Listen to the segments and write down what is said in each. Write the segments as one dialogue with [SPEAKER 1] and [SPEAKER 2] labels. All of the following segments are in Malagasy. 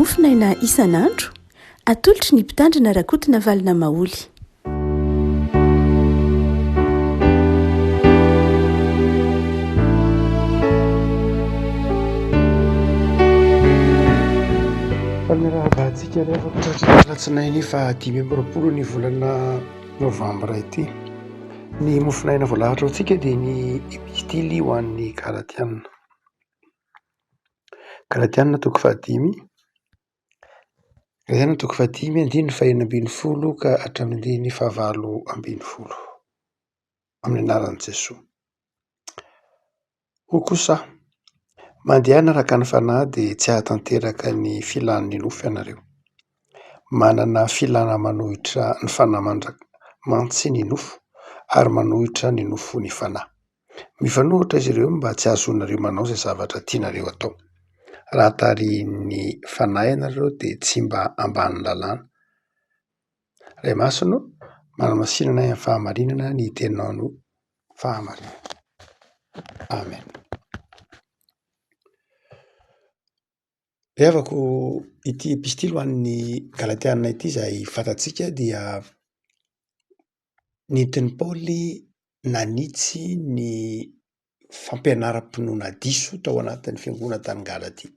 [SPEAKER 1] Mofonaina isan'andro, atolotry ny Mpitandrina Rakotonavalona Maholy.
[SPEAKER 2] Faly miarahaba antsika ry havako tratry ny alatsinainy faha 25 ny volana novambra ity. Ny mofonaina voalahatra ho antsika dia ny epistily ho an'ny Galatiana. Galatiana toko fahadimy, Galatiana toko fahadimy andininy fahenina ambin'ny folo ka hatramin'ny andininy fahavalo ambin'ny folo. Amin'ny anaran'i Jesoa. Hoy kosa aho, mandehana araka ny fanahy dia tsy hahatanteraka ny filan'ny nofo ianareo. Manana filana manohitra ny fanahy mandra- mantsy ny nofo ary manohitra ny nofo ny fanahy. Mifanohitra izy ireo mba tsy hahazoanareo manao izay zavatra tianareo atao. Raha tarihin'ny fanahy ianareo dia tsy mba ambanin'ny lalàna. Ray Masina ô, manamasina anay amin'ny fahamarinana ny teninao no fahamarinana. Amen. Ry havako, ity epistily ho an'ny Galatiana ity izay fantatsika dia nentin'i Paoly nanitsy ny fampianaram-pinoana diso tao anatin'ny fiangonana tany Galatia.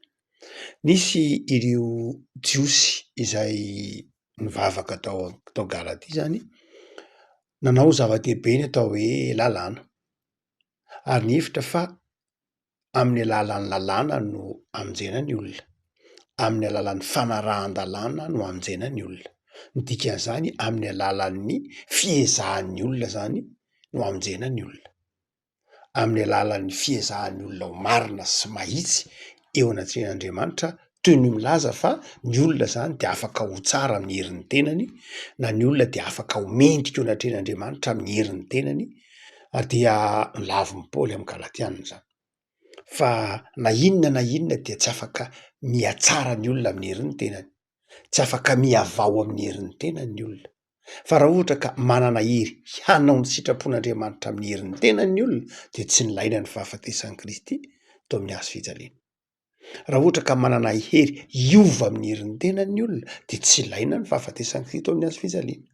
[SPEAKER 2] Nisy ireo Jiosy izay nivavaka tao tao Galatia izany, nanao zava-dehibe ny atao hoe lalàna ary nihevitra fa amin'ny alalan'ny lalàna no hamonjena ny olona, amin'ny alalan'ny fanarahan-dalàna no hamonjena ny olona. Ny dikan'izany amin'ny alalan'ny fiezahan'ny olona zany no hamonjena ny olona, amin'ny alalan'ny fiezahan'ny olona ho marina sy mahitsy eo anatrehan'Andriamanitra toy ny milaza fa ny olona zany de afaka ho tsara amin'ny herin'ny tenany na ny olona de afaka ho mendrika eo anatrehan'Andriamanitra amin'ny herin'ny tenany ary dia nolavin'i Paoly amin'ny Galatiana izany fa na inona na inona dia tsy afaka mihatsara ny olona amin'ny herin'ny tenany, tsy afaka mihavao amin'ny herin'ny tenany ny olona fa raha ohatra ka manana hery hanao ny sitrapon'Andriamanitra amin'ny herin'ny tenany ny olona dia tsy nilaina ny fahafatesan'i Kristy teo amin'ny hazo fijaliana. Raha ohatra ka manana hery hiova amin'ny herin'ny tenany ny olona dia tsy ilaina ny fahafatesan'i Kristy teo amin'ny hazo fijaliana.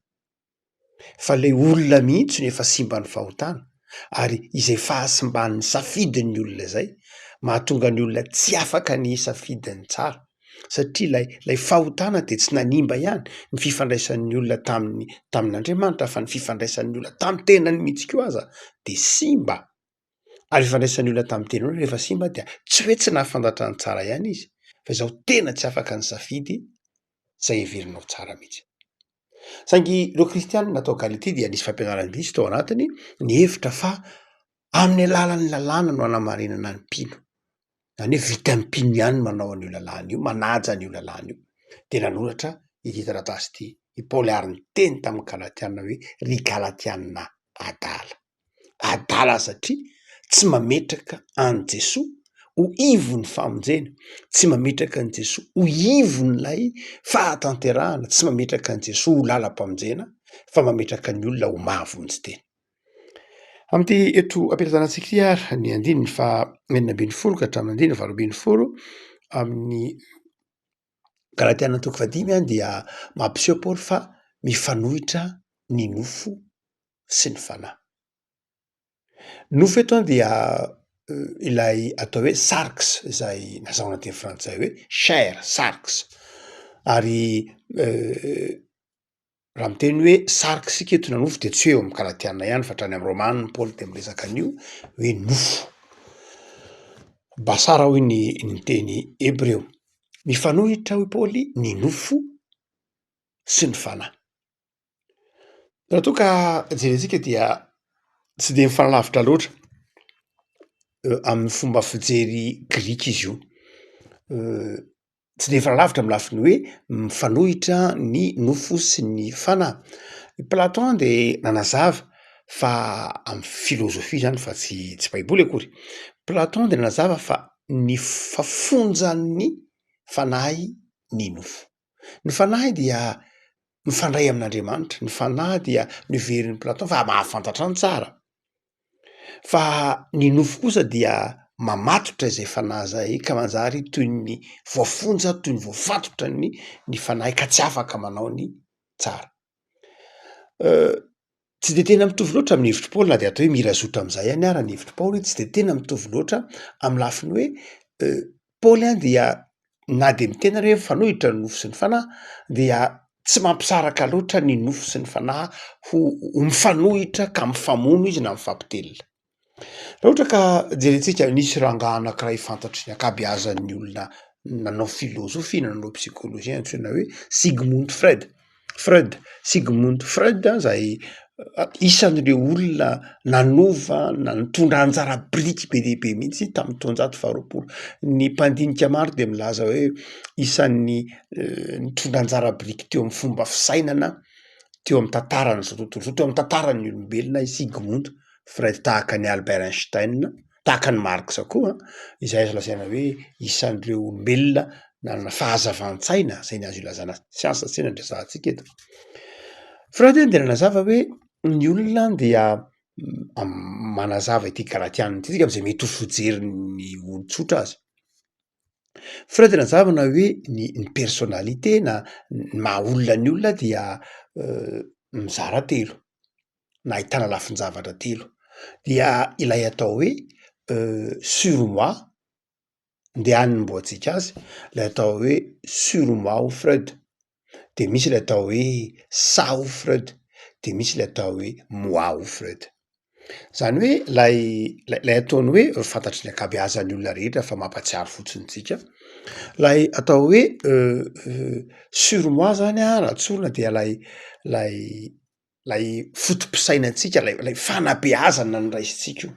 [SPEAKER 2] Fa ilay olona mihitsy no efa simban'ny fahotana ary izay fahasimban'ny safidin'ny olona izay mahatonga ny olona tsy afaka ny hisafidy ny tsara satria ilay ilay fahotana dia tsy nanimba ihany ny fifandraisan'ny olona tamin'ny tamin'Andriamanitra fa ny fifandraisan'ny olona tamin'ny tenany mihitsy koa aza dia simba. Ary fifandraisan'ny olona tamin'ny tenany rehefa simba dia tsy hoe tsy nahafantatra ny tsara ihany izy fa izao tena tsy afaka nisafidy izay heverinao tsara mihitsy. Saingy ireo kristianina tao Galatia dia nisy fampianarana diso tao anatiny nihevitra fa amin'ny alalan'ny lalàna no hanamarinana ny mpino. Izany hoe vitan'ny mpino ihany ny manao an'io lalàna io, manaja an'io lalàna io. Dia nanoratra ity taratasy ity i Paoly ary niteny tamin'ny Galatiana hoe ry Galatiana adala. Adala satria tsy mametraka an'i Jesoa ho ivon'ny famonjena, tsy mametraka an'i Jesoa ho ivon'ilay fahatanterahana, tsy mametraka an'i Jesoa ho lalam-pamonjena fa mametraka ny olona ho mahavonjy tena. Amin'ity eto am-pelatanantsika ity ary ny andininy faha 16 ka hatramin'ny andininy 18 amin'ny Galatiana toko fahadimy dia mampiseho Paoly fa mifanohitra ny nofo sy ny fanahy. Nofo eto an dia ilay atao hoe sarx izay nazahoana teny frantsay hoe chair, sarx. Ary raha miteny hoe sarx isika eto na nofo de tsy hoe eo amin'ny galatiana ihany fa hatrany amin'ny romana Paoly de miresaka an'io hoe nofo. Basara hoy ny ny teny hebreo. Mifanohitra hoy Paoly ny nofo sy ny fanahy. Raha toa ka jerentsika dia tsy de mifanalavitra loatra amin'ny fomba fijery grika izy io, tsy de mifanalavitra amin'ny lafiny hoe mifanohitra ny nofo sy ny fanahy. I Platon de nanazava fa amin'ny filôzôfia zany fa tsy tsy baiboly akory, Platon de nanazava fa ny fa fonjan'ny fanahy ny nofo. Ny fanahy dia mifandray amin'Andriamanitra, ny fanahy dia noverin'i Platon fa mahafantatra ny tsara, fa ny nofo kosa dia mamatotra izay fanahy zay ka manjary toy ny voafonja, toy ny voafatotra ny ny fanahy ka tsy afaka manao ny tsara. Tsy de tena mitovy loatra amin'ny hevitr'i Paoly na de atao hoe mira zotra amin'izay ihany ara ny hevitr'i Paoly, tsy de tena mitovy loatra amin'ny lafiny hoe Paoly an dia na de miteny ary hoe mifanohitra ny nofo sy ny fanahy dia tsy mampisaraka loatra ny nofo sy ny fanahy ho ho mifanohitra ka mifamono izy na mifampitelina. Raha ohatra ka jerentsika nisy rangahy anankiray fantatry ny ankabeazan'ny olona nanao filôzôfia na nanao psikôlôjia antsoina hoe Sigmund Freud, Freud, Sigmund Freud zay isan'ireo olona nanova na nitondra anjara biriky be dia be mihitsy tamin'ny taonjato faharoapolo. Ny mpandinika maro de milaza hoe isan'ny nitondra anjara biriky teo amin'ny fomba fisainana teo amin'ny tantaran'izao tontolo izao, teo amin'ny tantaran'ny olombelona i Sigmund Freud tahaka an'i Albert Einstein, tahaka an'i Marx koa, izay azo lazaina hoe isan'ireo olombelona nanana fahazavan-tsaina, zay ny azo ilazana siansa tsy no resahantsika eto. Freud dia nanazava hoe ny olona dia manazava ity Galatiana ity tsika am'zay mety ho fijerin'ny olon-tsotra azy. Freud nanazava na hoe ny ny personnalité na ny maha olona ny olona dia mizara telo. na ahitana lafin-javatra telo, dia ilay atao hoe surmoi, ndeha hanombohantsika azy, ilay atao hoe surmoi hoy Freud, de misy ilay atao hoe ça hoy Freud, de misy ilay atao hoe moi hoy Freud. Zany hoe lay lay ataony hoe fantatry ny ankabeazan'ny olona rehetra fa mampahatsiaro fotsiny tsika, lay atao hoe surmoi zany an raha tsorina dia lay lay lay foto-pisainantsika, lay lay fanabeazana noraisintsika io,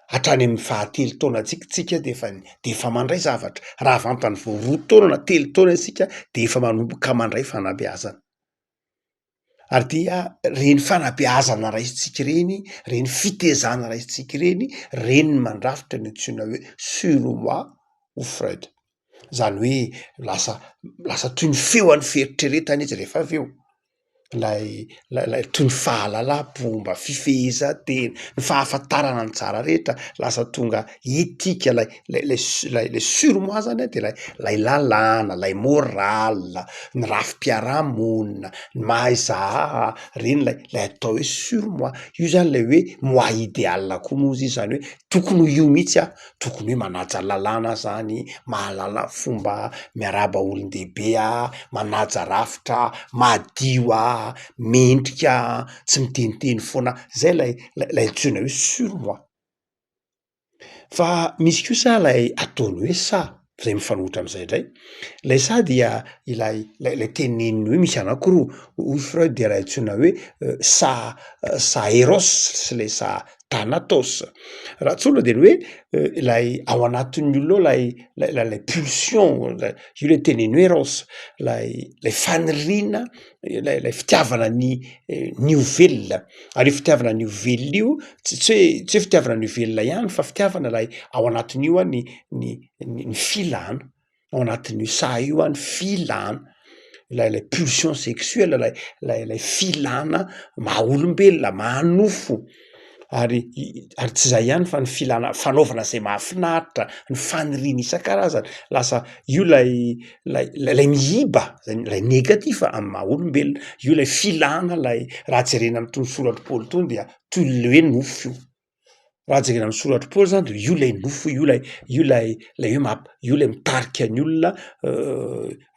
[SPEAKER 2] hatrany amin'ny fahatelo taonantsika tsika de efa de efa mandray zavatra, raha vantany vao roa taona na telo taona isika de efa manomboka mandray fanabeazana, ary dia reny fanabeazana raisintsika ireny, reny fitezana raisintsika ireny, reny no mandrafitra ny antsoina hoe surmoi hoy Freud, zany hoe lasa lasa toy ny feo an'ny fieritreretana izy rehefa avy eo. Ilay ilay toy ny fahalalam-pomba, fifehezan-tena, ny fahafantarana ny tsara rehetra, lasa tonga etika lay lay lay lay lay surmoi zany a de lay lay lalàna, lay morale, ny rafi-piarahamonina, ny mahaiza reny lay lay atao hoe surmoi, io zany lay hoe moi idéal koa moa izy zany hoe tokony ho io mihitsy aho. Tokony hoe manaja lalàna aho zany, mahalala fomba miarahaba olon-dehibe aho, manaja rafitra aho, madio aho, mendrika aho, tsy miteniteny foana aho, zay lay lay antsoina hoe surmoi. Fa misy kosa lay ataony hoe ça zay mifanohitra am'zay ndray, lay ça dia ilay lay lay teneniny hoe misy anakiroa, hoy Freud dia lay antsoina hoe ça ça eros sy lay ça Thanatos. Raha tsorina de ny hoe ilay ao anatin'ny olona ao lay lay lay pulsion, io le teneno hoe eros, lay lay faniriana, lay lay fitiavana ny ny ho velona, ary io fitiavana ny ho velona io tsy tsy hoe tsy hoe fitiavana ny ho velona ihany fa fitiavana lay ao anatin'io an ny ny ny filana. ao anatin'io saha io an ny filana, ilay ilay pulsion sexuelle, ilay ilay ilay filana maha olombelona, maha nofo, ary ary tsy zay ihany fa ny filana fanaovana zay mahafinaritra, ny faniriana isan-karazany, lasa io lay lay lay miiba zay lay negatif amin'ny maha olombelona, io lay filana lay raha jerena amin'itony soratr'i Paoly itony dia toy ny hoe nofo io. Raha jerena amin'ny soratr'i Paoly zany de io lay nofo io lay io lay lay hoe mamp- io lay mitarika ny olona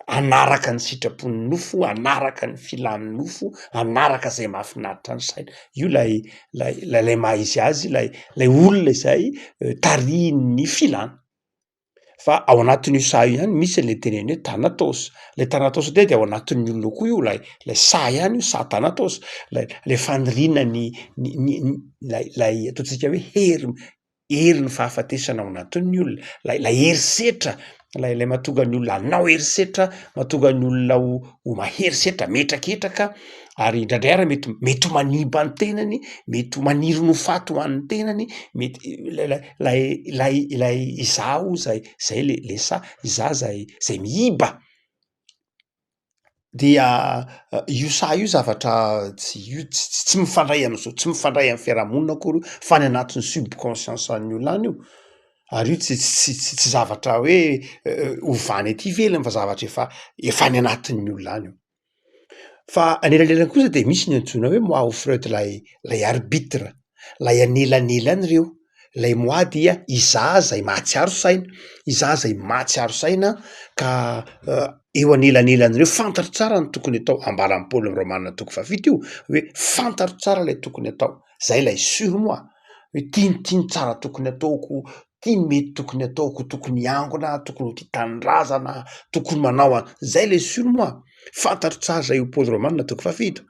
[SPEAKER 2] hanaraka ny sitrapon'ny nofo, hanaraka ny filan'ny nofo, hanaraka zay mahafinaritra ny saina, io lay lay lay maha izy azy lay lay olona izay tarihin'ny filana. Fa ao anatin'io saha io ihany misy an'le teneny hoe thanatos, le thanatos ndray de ao anatin'ny olona koa io lay lay saha ihany io saha thanatos, lay lay faniriana ny ny ny lay lay ataontsika hoe hery herin'ny fahafatesana ao anatin'ny olona, lay lay herisetra lay lay mahatonga ny olona hanao herisetra, mahatonga ny olona ho ho mahery setra, mihetraketraka ary indraindray ary mety mety ho manimba ny tenany, mety ho maniry ny ho faty ho an'ny tenany, mety lay lay lay lay ilay izaho zay zay le le sahy, izaho zay zay miiba dia io sahy io zavatra tsy io ts- tsy mifandray am'zao tsy mifandray am'fiarahamonina akory io fa any anatin'ny subconscience an'ny olona any io. Ary io tsy tsy tsy tsy zavatra hoe ovana ety ivelany fa zavatra efa efa any anatin'ny olona any io. Fa anelanelany kosa de misy ny antsoina hoe moi hoy Freud lay lay arbitre, lay anelanelany ireo, lay moi dia izaho zay mahatsiaro saina, izaho zay mahatsiaro saina ka eo anelanelan'ireo fantatro tsara ny tokony atao, ambaran'i Paoly am' Romana toko fahafito io hoe fantatro tsara lay tokony atao, zay lay surmoi, hoe ty ny ty ny tsara tokony ataoko, ty ny mety tokony ataoko, tokony hiangona aho, tokony ho tia tanindrazana, tokony manao an- zay le surmoi, fantatro tsara zay hoy Paoly Romana toko fahafito,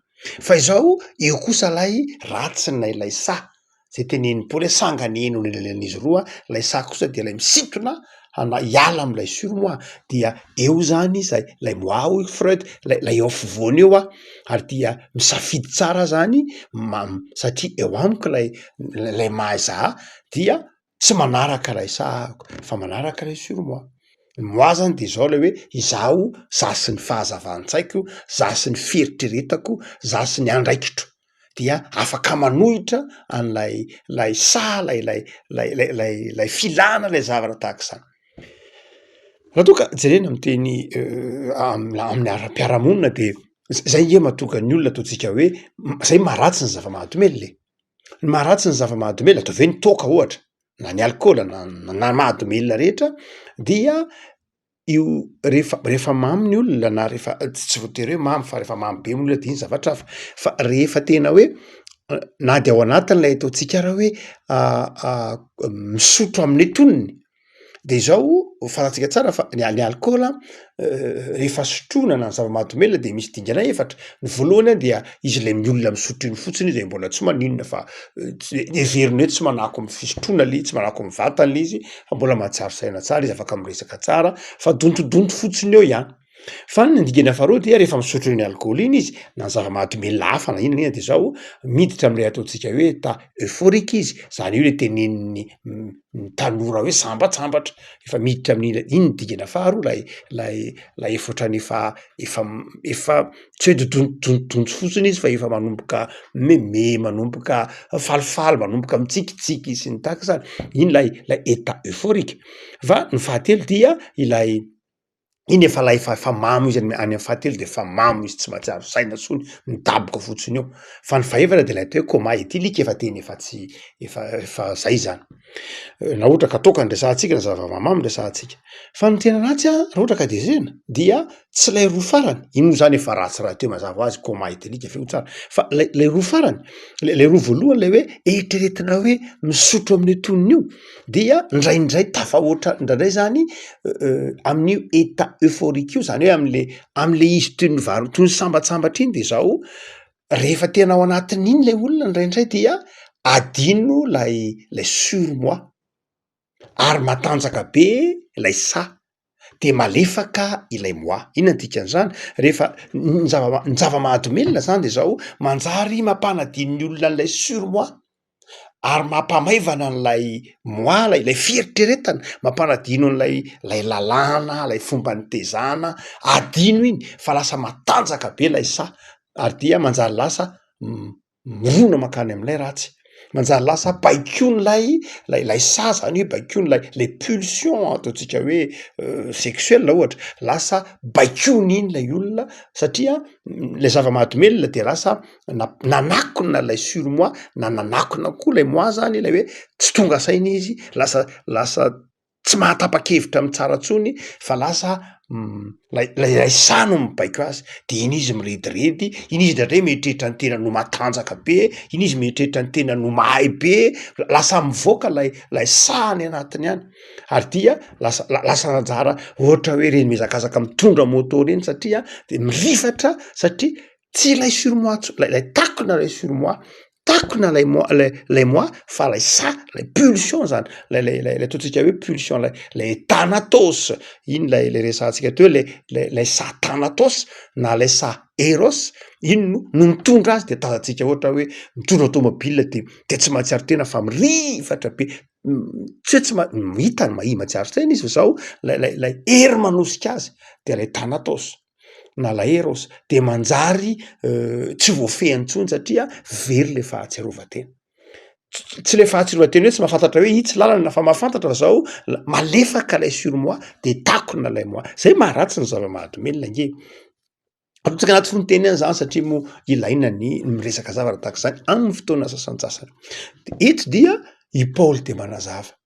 [SPEAKER 2] fa izao eo kosa lay ratsy na ilay saha, zay tenenin'i Paoly hoe sanganehana eo anelanelan'izy roa, ilay saha kosa dia ilay misintona hana- hiala am'ilay surmoi, dia eo zany zay lay moi hoy Freud, lay lay eo afovoany eo aho ary dia misafidy tsara aho zany ma- satria eo amiko lay lay maha izaho dia tsy manaraka ilay saha aho fa manaraka ilay surmoi. Ny moi zany de zao lay hoe izaho, za sy ny fahazavan-tsaiko, za sy ny fieritreretako, za sy ny andraikitro dia afaka manohitra an'lay lay saha lay lay lay lay lay lay filana lay zavatra tahaka izany. Raha toa ka jerena am'teny am- amin'ny ara-piarahamonina de z- zay nge mahatonga ny olona ataontsika hoe zay maharatsy ny zava-mahadomelina e. Ny maharatsy ny zava-mahadomelina ataovy hoe ny toaka ohatra na ny alikaola na na mahadomelina rehetra dia io rehefa rehefa mamo ny olona na rehefa tsy voatery hoe mamo fa rehefa mamo be ny olona de iny zavatra hafa fa rehefa tena hoe na de ao anatin'ilay ataontsika ara hoe misotro amin'ny antonony De izao fantatsika tsara fa ny ny alikaola rehefa sotroina na ny zava-mahadomelina de misy dingana efatra, ny voalohany a dia izy le ny olona misotro iny fotsiny izy de mbola tsy maninona fa tsy heveriny hoe tsy manako amy fisotroana le izy, tsy manako amy vatany le izy fa mbola mahatsiaro saina tsara izy afaka miresaka tsara fa dontodonto fotsiny eo ihany. Fa ny dingana faharoa dia rehefa misotro iny alikaola iny izy na ny zava-mahadomelina hafa na inona na inona de zao miditra am'le ataontsika hoe état euphorique izy, zany hoe le tenenin'ny ny tanora hoe sambatsambatra, efa miditra amin'iny iny ny dingana faharoa lay lay lay efa ohatran'ny efa efa efa tsy hoe dodontodonto fotsiny izy fa efa manomboka mimeme, manomboka falifaly, manomboka mitsikitsiky sy ny tahaka zany, iny lay lay état euphorique. Fa ny fahatelo dia ilay iny efa lay efa efa mamo izy any amin'ny fahatelo de efa mamo izy tsy mahatsiaro saina tsony, midaboka fotsiny eo, fa ny fahefatra de lay atao hoe coma éthylique efa tena efa tsy efa efa zay zany, na ohatra ka toaka no resahantsika na zava-mahamamo no resahantsika, fa ny tena ratsy an raha ohatra ka dezena dia tsy lay roa farany, iny moa zany efa ratsy rahateo mazava hoazy coma éthylique feo tsara, fa lay lay roa farany, le lay roa voalohany lay hoe eritreretina hoe misotro amin'io tonony io dia ndraindray tafahoatra ndraindray zany amin'io état euphorique io zany hoe am'le am'le izy toy ny vary toy ny sambatsambatra iny de zao rehefa tena ao anatin'iny lay olona ndraindray dia adino lay lay surmoi ary matanjaka be lay saha de malefaka ilay moi. Inona ny dikan'izany? Rehefa ny zava- ny zava-mahadomelina zany de zao manjary mampanadino ny olona an'ilay surmoi ary mampamaivana an'ilay moi lay lay fieritreretana, mampanadino an'ilay lay lalàna, lay fomba nitezana, adino iny fa lasa matanjaka be lay saha ary dia manjary lasa mirona mankany amin'ilay ratsy, manjary lasa baikoin'ilay lay lay saha zany hoe baikoin'ilay lay pulsion ataontsika hoe sexuel ohatra, lasa baikoiny iny lay olona satria lay zava-mahadomelina de lasa na- nanakona lay surmoi na nanakona koa lay moi zany lay hoe tsy tonga saina izy lasa lasa tsy mahatapa-kevitra amy tsara ntsony fa lasa lay lay lay saha no mibaiko azy de iny izy mirediredy, iny izy ndraindray mieritreritra ny tenany ho matanjaka be, iny izy mieritreritra ny tenany ho mahay be, lasa mivoaka lay lay saha any anatiny any ary dia lasa la- lasa nanjara ohatra hoe reny mihazakazaka mitondra môtô reny satria de mirifatra satria tsy ilay surmoi ntsony lay lay takona lay surmoi, takona lay moi lay lay moi fa lay saha lay pulsion zany lay lay lay ataontsika hoe pulsion lay lay thanatos iny lay le resahantsika teo lay lay lay saha thanatos na lay saha eros iny no no mitondra azy de tazantsika ohatra hoe mitondra tômôbila de de tsy mahatsiaro tena fa mirifatra be, tsy hoe tsy ma- hitany mahia mahatsiaro saina izy fa zao lay lay lay hery manosika azy de lay thanatos. na laeros de manjary tsy voafehiny intsony satria very le fahatsiarovan-tena. Tsy le fahatsiarovan-tena hoe tsy mahafantatra hoe itsy lalana fa mahafantatra fa zao malefaka lay surmoi de takona lay moi, zay maharatsy ny zava-mahadomelina ange. Arotsaka anaty fononteny ihany zany satria moa ilaina ny miresaka zavatra tahaka izany amin'ny fotoana sasantsasany. De eto dia i Paoly de manazava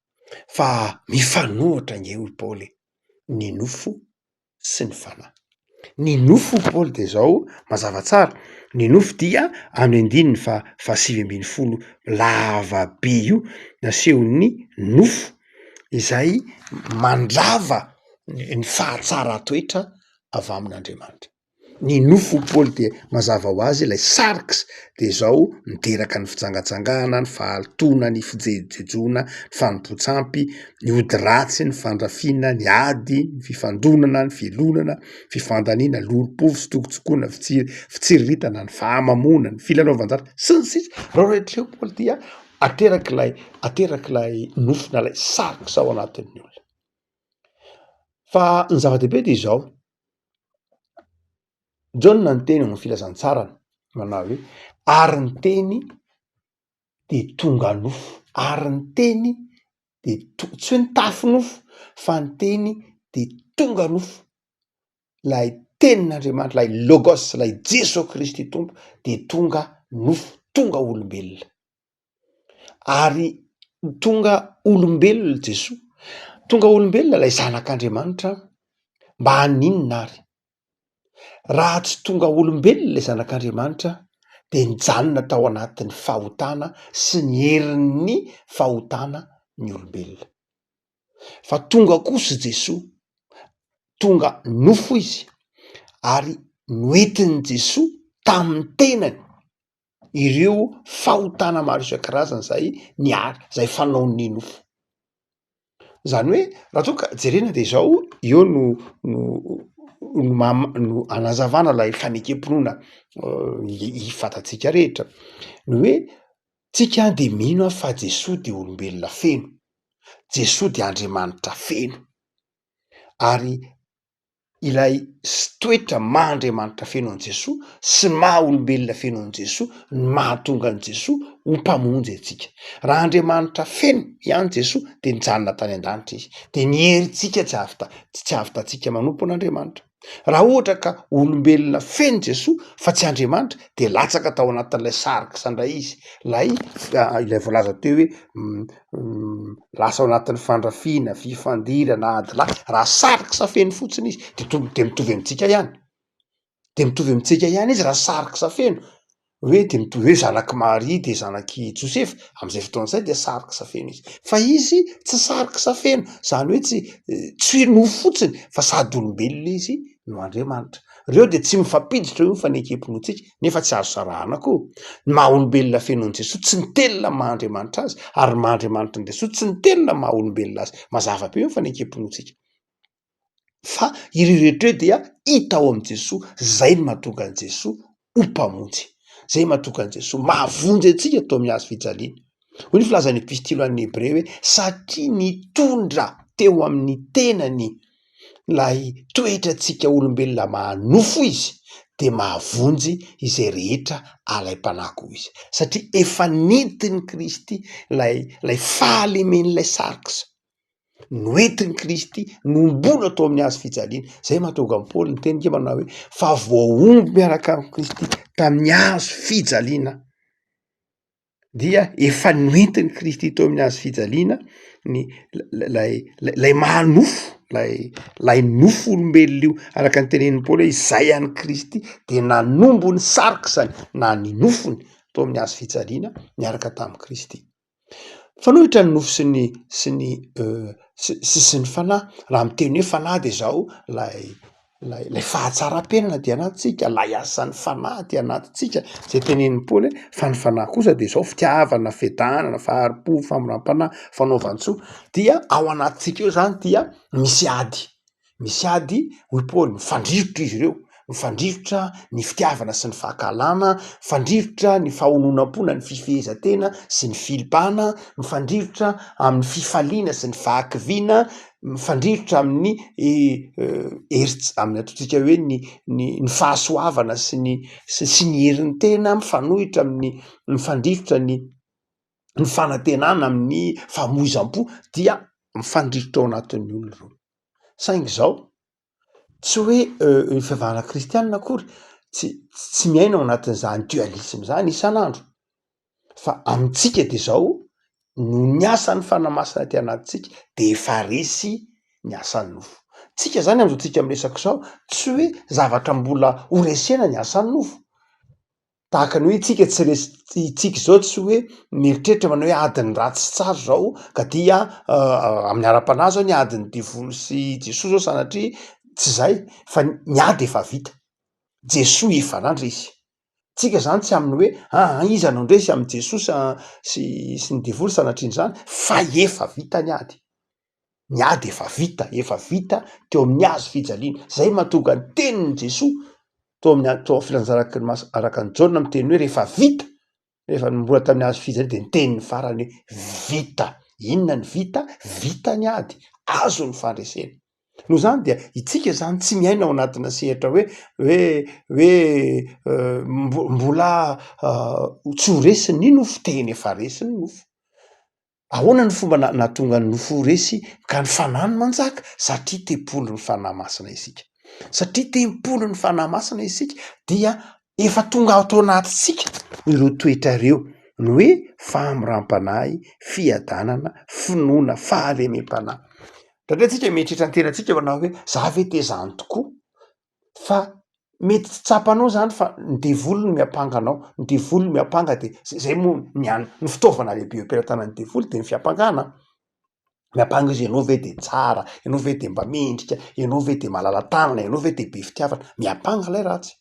[SPEAKER 2] fa mifanohitra ange hoy Paoly e, ny nofo sy ny fanahy. Ny nofo hoy Paoly de zao mazava tsara, ny nofo dia amin'ny andininy faha faha-19 lava be io, nasehon'ny nofo izay mandrava ny fahatsaran-toetra avy amin'Andriamanitra. Ny nofo hoy Paoly dia mazava ho azy ilay sarx dia izao miteraka ny fijangajangana, ny fahalotoana, ny fijejojejoana, ny fanompoan-tsampy, ny ody ratsy, ny fandrafiana, ny ady, ny fifandonana, ny fialonana, fifandaniana, lolompo, fitsokotsokoana, fitsi- fitsiriritana, ny fahamamoana, ny filalaovan-javatra, sy ny sisa. Ireo rehetra ireo Paoly dia aterak'ilay aterak'ilay nofo na ilay sarx ao anatin'ny olona. Fa ny zava-dehibe dia izao, Jaona niteny ao amin'ny filazantsarany manao hoe ary ny teny dia tonga nofo, ary ny teny dia to- tsy hoe nitafy nofo fa ny teny dia tonga nofo, ilay tenin'Andriamanitra, ilay logos, ilay Jesoa Kristy Tompo dia tonga nofo, tonga olombelona. Ary tonga olombelona Jesoa, tonga olombelona ilay zanak'Andriamanitra mba haninona ary? Raha tsy tonga olombelona ilay zanak'Andriamanitra dia nijanona tao anatin'ny fahotana sy ny herin'ny fahotana ny olombelona. Fa tonga kosa Jesoa, tonga nofo izy ary noentin'i Jesoa tamin'ny tenany ireo fahotana maro isan-karazany zay niary, zay fanaon'ny nofo. Zany hoe raha toa ka jerena de zao, eo no no no mam- no anazavana lay fanekem-pinoana fantatsika rehetra, ny hoe tsika de mino aho fa Jesoa de olombelona feno, Jesoa de Andriamanitra feno, ary ilay toetra maha Andriamanitra feno an'i Jesoa sy ny maha olombelona feno an'i Jesoa no mahatonga an'i Jesoa ho mpamonjy antsika. Raha Andriamanitra feno ihany Jesoa de nijanona tany an-danitra izy, de ny herintsika tsy ahavita tsy ahavitantsika manompo an'Andriamanitra. Raha ohatra ka olombelona feno Jesoa fa tsy Andriamanitra de latsaka tao anatin'ilay sarx indray izy, lay ilay voalaza teo hoe lasa ao anatin'ny fandrafiana, fifandirana, ady lahy, raha sarx feno fotsiny izy de to- de mitovy amintsika ihany, de mitovy amintsika ihany izy raha sarx feno, hoe de mitovy hoe zanak'i Maria de zanak'i Josefa, am'zay fotoana zay de sarx feno izy, fa izy tsy sarx feno, zany hoe tsy tsy hoe nofo fotsiny fa sady olombelona izy no Andriamanitra. Reo de tsy mifampiditra io ny fanekem-pinoantsika nefa tsy azo sarahana koa. Ny maha olombelona feno an'i Jesoa tsy nitelina ny maha Andriamanitra azy ary ny maha Andriamanitra an'i Jesoa tsy nitelina ny maha olombelona azy. Mazava be io ny fanekem-pinoantsika. Fa ireo rehetra ireo dia hita ao amin'i Jesoa, zay no mahatonga an'i Jesoa ho mpamonjy, zay mahatonga an'i Jesoa mahavonjy antsika teo amin'ny hazo fijaliana. Hoy ny filazan'ny epistily ho an'ny Hebreo hoe satria nitondra teo amin'ny tenany ilay toetrantsika olombelona maha nofo izy de mahavonjy izay rehetra alaim-panahy koa izy, satria efa nentin'i Kristy ilay ilay fahalemen'ilay sarx, noentin'i Kristy nohomboana tao amin'ny hazo fijaliana, zay mahatonga an'i Paoly niteny nge manao hoe fa voahombo miaraka amin'i Kristy tamin'ny hazo fijaliana. dia efa noentin'i Kristy teo amin'ny hazo fijaliana ny lay lay maha nofo lay lay nofo olombelona io araka ny tenenin'i Paoly hoe izay an'i Kristy de nanombo ny sarxany na ny nofony teo amin'ny hazo fijaliana niaraka tamin'i Kristy. Mifanohitra ny nofo sy ny sy ny sy sy ny fanahy, raha miteny hoe fanahy de zao lay Ilay ilay fahatsaram-piainana aty anatintsika, ilay asan'ny fanahy aty anatintsika, zay tenenin'i Paoly hoe fa ny fanahy kosa de zao fitiavana, fiadanana, fahari-po, famoram-panahy, fanaovan-tsoa, dia ao anatintsika eo zany dia misy ady, misy ady hoy Paoly mifandrirotra izy ireo, mifandrirotra ny fitiavana sy ny fankahalana, mifandrirotra ny fahononam-po na ny fifehezan-tena sy ny filibana, mifandrirotra amin'ny fifaliana sy ny fahakiviana, mifandrirotra amin'ny hery amin'ny ataontsika hoe ny ny ny fahasoavana sy ny sy sy ny herin'ny tena mifanohitra amin'ny mifandrirotra ny. ny fanantenana amin'ny famoizam-po dia mifandrirotra ao anatin'ny olona ireo. Saingy izao, tsy hoe ny fivavahana kristianina akory tsy tsy miaina ao anatin'izany dualisme zany isan'andro fa amintsika de zao noho ny asan'ny fanahy masina aty anatintsika de efa resy ny asan'ny nofo. Tsika zany am'zao tsika miresaka zao tsy hoe zavatra mbola ho resena ny asan'ny nofo. Tahaka ny hoe tsika tsy resy, tsika izao tsy hoe mieritreritra manao hoe adin'ny ratsy sy tsara izao ka dia amin'ny ara-panahy zao ny adin'ny devoly sy Jesoa zao sanatria tsy zay fa ny ady efa vita, Jesoa efa nandresy. Tsika zany tsy amin'ny hoe aa iza no handresy amin'i Jesoa sa sy sy ny devoly sanatrian'izany fa efa vita ny ady. Ny ady efa vita, efa vita teo amin'ny hazo fijaliana. Zay mahatonga ny tenin'i Jesoa tao amin'ny tao amin'ny filazantsara mas- araka an'i Jaona miteny hoe rehefa vita, rehefa mbola tamin'ny hazo fijaliana dia ny teniny farany hoe vita. Inona ny vita? Vita ny ady, azo ny fandresena. Noho izany dia itsika izany tsy miaina ao anatina sehatra hoe hoe hoe mbo- mbola tsy ho resin'ny nofo, tena efa resin'ny nofo. Ahoana ny fomba nahatonga ny nofo ho resy ka ny fanahy no manjaka? Satria tempolin'ny Fanahy Masina isika. Satria tempolin'ny Fanahy Masina isika dia efa tonga ato anatintsika ireo toetra ireo, ny hoe fahamoram-panahy, fiadanana, finoana, fahalemem-panahy. Indraindray tsika mieritreritra ny tenantsika manao hoe za ve te zany tokoa? Fa mety tsy tsapanao zany fa ny devoly no miampanga anao, ny devoly no miampanga de zay zay moa ny an- ny fitaovana lehibe eo am-pelatanan'ny devoly de ny fiampangana, miampanga izy ianao ve de tsara, ianao ve de mba mendrika, ianao ve de malala-tanana, ianao ve de be fitiavana, miampanga ilay ratsy.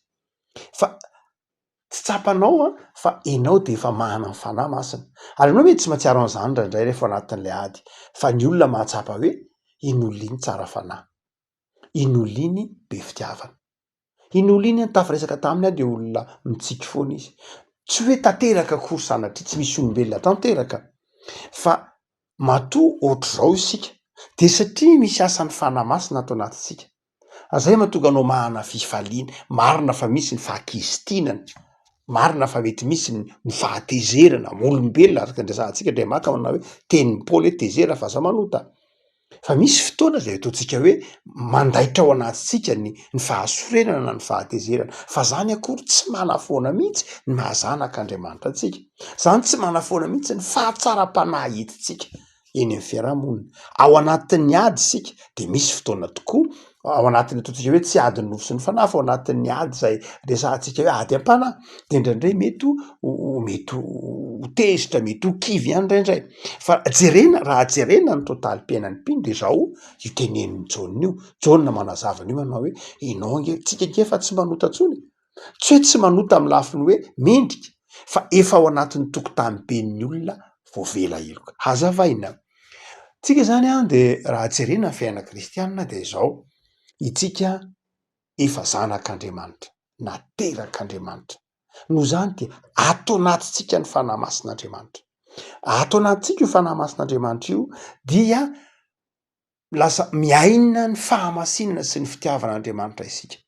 [SPEAKER 2] Fa tsy tsapanao an fa ianao de efa manana ny fanahy masina, ary ianao mety tsy mahatsiaro an'izany indraindray rehefa ao anatin'ilay ady, fa ny olona mahatsapa hoe iny olona iny tsara fanahy. Iny olona iny be fitiavana. Iny olona iny an, tafiresaka taminy aho de olona mitsiky foana izy. Tsy hoe tanteraka akory sanatria, tsy misy olombelona tanteraka fa matoa ohatr'izao isika de satria misy asan'ny fanahy masina ato anatintsika. Zay mahatonga anao manana fifaliana, marina fa misy ny fahakizitinana, marina fa mety misy ny fahatezerana, olombelona araka ny resahantsika ndray maka manao hoe tenin'i Paoly hoe tezera fa aza manota. Fa misy fotoana izay ataontsika hoe mandaitra ao anatintsika ny ny fahasorenana na ny fahatezerana, fa zany akory tsy manafoana mihitsy ny maha zanak'Andriamanitra antsika, zany tsy manafoana mihitsy ny fahatsaram-panahy entintsika eny amin'ny fiarahamonina. Ao anatin'ny ady isika de misy fotoana tokoa ao anatin'ny ataontsika hoe tsy adin'ny nofo sy ny fanahy fa ao anatin'ny ady izay resahantsika hoe ady am-panahy de indraindray mety ho mety ho tezitra, mety ho kivy ihany indraindray. Fa jerena, raha jerena ny totalim-piainan'ny mpino de zao io tenenin'i Jaona io, Jaona manazava an'io manao hoe ianao ange, tsika ange efa tsy manota intsony e, tsy hoe tsy manota amin'ny lafiny hoe mendrika fa efa ao anatin'ny tokotaniben'ny olona voavela heloka. Hazavaina, tsika zany an de raha jerena ny fiainana kristianina de zao, itsika efa zanak'Andriamanitra, naterak'Andriamanitra, noho izany dia ato anatintsika ny Fanahy Masin'Andriamanitra, ato anatintsika io Fanahy Masin'Andriamanitra io dia lasa miaina ny fahamasinana sy ny fitiavan'Andriamanitra isika,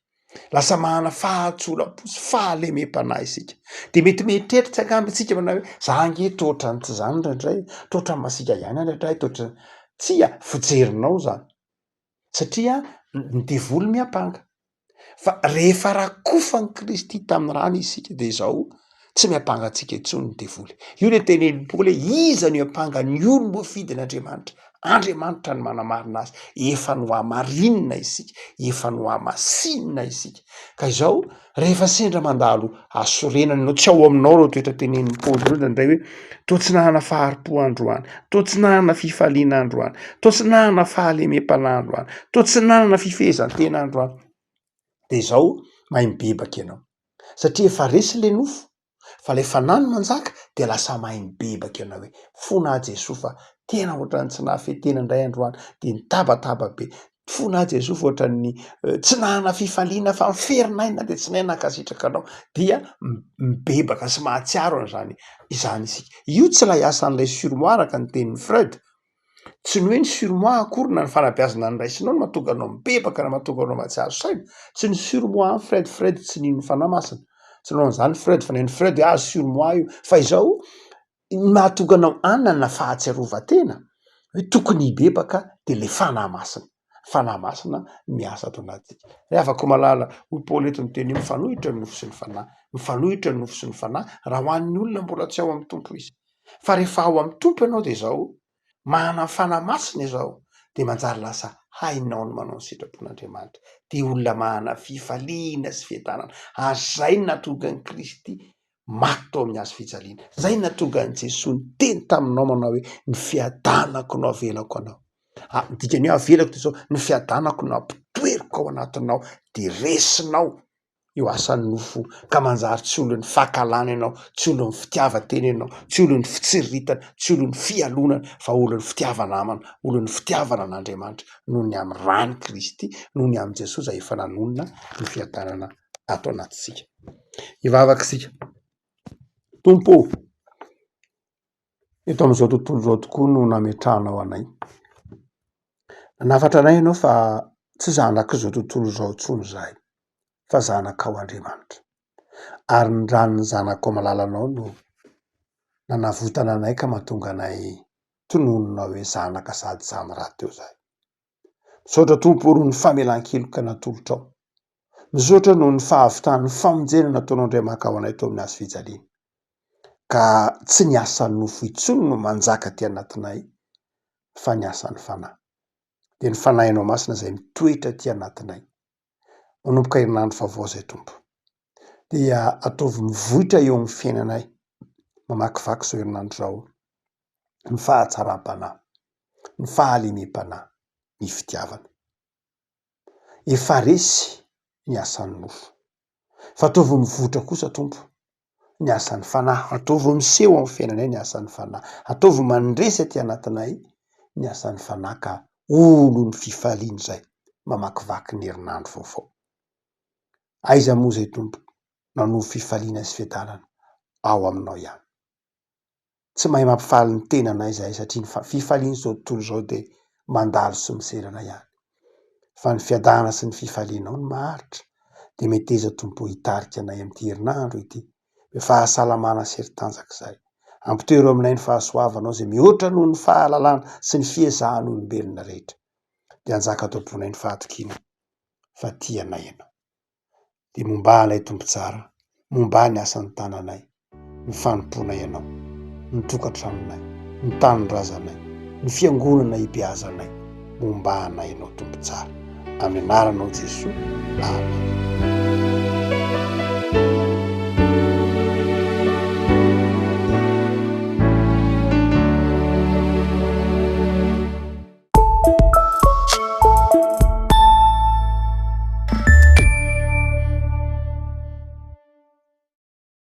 [SPEAKER 2] lasa manana fahatsoram-po sy fahalemem-panahy isika, de mety mieritreritra angamba isika manao hoe za ange toa ohatran'ny tsy zany indraindray, toa ohatran'ny masiaka ihany aho indraindray, toa ohatran'ny, tsia, fijerinao zany. satria ny devoly miampanga fa rehefa rakofan'i Kristy tamin'ny rany isika de izao tsy miampanga antsika intsony ny devoly. Io le tenenin'i Paoly hoe iza no hiampanga ny olom-boafidin'Andriamanitra? Andriamanitra no manamarina azy. Efa nohamarinina isika, efa nohamasinina isika. Ka izao Rehefa sendra mandalo hasorenana ianao, tsy ao aminao ireo toetra tenenin'i Paoly ireo indraindray hoe toa tsy nanana fahari-po androany, toa tsy nanana fifaliana androany, toa tsy nanana fahalemem-panahy androany, toa tsy nanana fifehezan-tena androany, de izao mahay mibebaka ianao satria efa resy le nofo fa le fanahy no manjaka de lasa mahay mibebaka ianao hoe fona aho Jesoa fa tena ohatran'ny tsy nahafehy tena indray androany de nitabataba be, fona aho Jesoa fa ohatran'ny tsy nanana fifaliana fa niferinaina de tsy nahay nankasitraka anao dia mibebaka sy mahatsiaro an'izany izany isika. Io tsy ilay asan'ilay surmoi araka ny tenin'i Freud, tsy ny hoe ny surmoi akory na ny fanabeazana noraisinao no mahatonga anao mibebaka na mahatonga anao mahatsiaro saina, tsy ny surmoi an'i Freud, Freud tsy nino ny fanahy masina, tsy nanao an'izany Freud fa ny an'i Freud hoe ah surmoi io, fa izao. Ny mahatonga anao hanana fahatsiarovan-tena hoe tokony hibebaka de le Fanahy Masina, Fanahy Masina miasa ato anatintsika. Ry havako malala, hoy Paoly eto miteny hoe mifanohitra ny nofo sy ny fanahy, mifanohitra ny nofo sy ny fanahy raha ho an'ny olona mbola tsy ao amin'ny Tompo izy. Fa rehefa ao amin'ny Tompo ianao de izao, manana ny Fanahy Masina izao de manjary lasa hainao ny manao ny sitrapon'Andriamanitra. De olona manana fifaliana sy fiadanana, ary zay no nahatonga an'i Kristy maty tao amin'ny hazo fijaliana. Zay no nahatonga an'i Jesoa niteny taminao manao hoe ny fiadanako no avelako anao. Ah, ny dikan'ny hoe avelako dia zao, ny fiadanako no ampitoeriko ao anatinao, de resinao io asan'ny nofo ka manjary tsy olon'ny fankahalana ianao, tsy olon'ny fitiavan-tena ianao, tsy olon'ny fitsiriritana, tsy olon'ny fialonana fa olon'ny fitiava-namana, olon'ny fitiavana an'Andriamanitra noho ny amin'ny ran'i Kristy, noho ny amin'i Jesoa izay efa nanonona ny fiadanana ato anatintsika. Hivavaka isika. Tompo ô, eto amin'izao tontolo izao tokoa no nametrahanao anay. Nanafatra anay ianao fa tsy zanak'izao tontolo izao intsony izahay fa zanakao Andriamanitra. Ary ny ran'ny zanakao malalanao no nanavotana anay ka mahatonga anay tononina hoe zanaka sady samy rahateo izahay. Misaotra Tompo noho ny famelan-keloka natolotrao. Misaotra noho ny fahavitan'ny famonjena nataonao indray maka ho anay teo amin'ny hazo fijaliana. Ka tsy ny asan'ny nofo intsony no manjaka aty anatinay fa ny asan'ny fanahy. Dia ny fanahinao masina izay mitoetra aty anatinay. Manomboka herinandro vaovao izay Tompo. Dia ataovy mivoitra eo amin'ny fiainanay mamakivaky izao herinandro izao ny fahatsaram-panahy, ny fahalemem-panahy, ny fitiavana. Efa resy ny asan'ny nofo. Fa ataovy mivoitra kosa Tompo ny asan'ny fanahy, ataovy miseho amin'ny fiainanay ny asan'ny fanahy, ataovy mandresy aty anatinay ny asan'ny fanahy ka olon'ny fifaliana izay mamakivaky ny herinandro vaovao. Aiza moa izay Tompo nanovo fifaliana sy fiadanana ao aminao ihany. Tsy mahay mampifaly ny tenanay izahay satria ny fifalian'izao tontolo izao dia mandalo sy miserana ihany. Fa ny fiadanana sy ny fifalianao no maharitra. Dia meteza Tompo hitarika anay amin'ity herinandro ity. Be fahasalamana sy hery tanjaka izahay. Ampitoero aminay ny fahasoavanao izay mihoatra noho ny fahalalana sy ny fiezahan'olombelona rehetra. Dia hanjaka ato am-ponay ny fahatokiana fa tia anay Ianao. Dia momba anay Tompo tsara, momba ny asan'ny tananay, ny fanompoanay Anao, ny tokantranonay, ny tanindrazanay, ny fiangonana ibeazanay, momba anay Ianao Tompo tsara. Amin'ny anaranao Jesoa, Amen.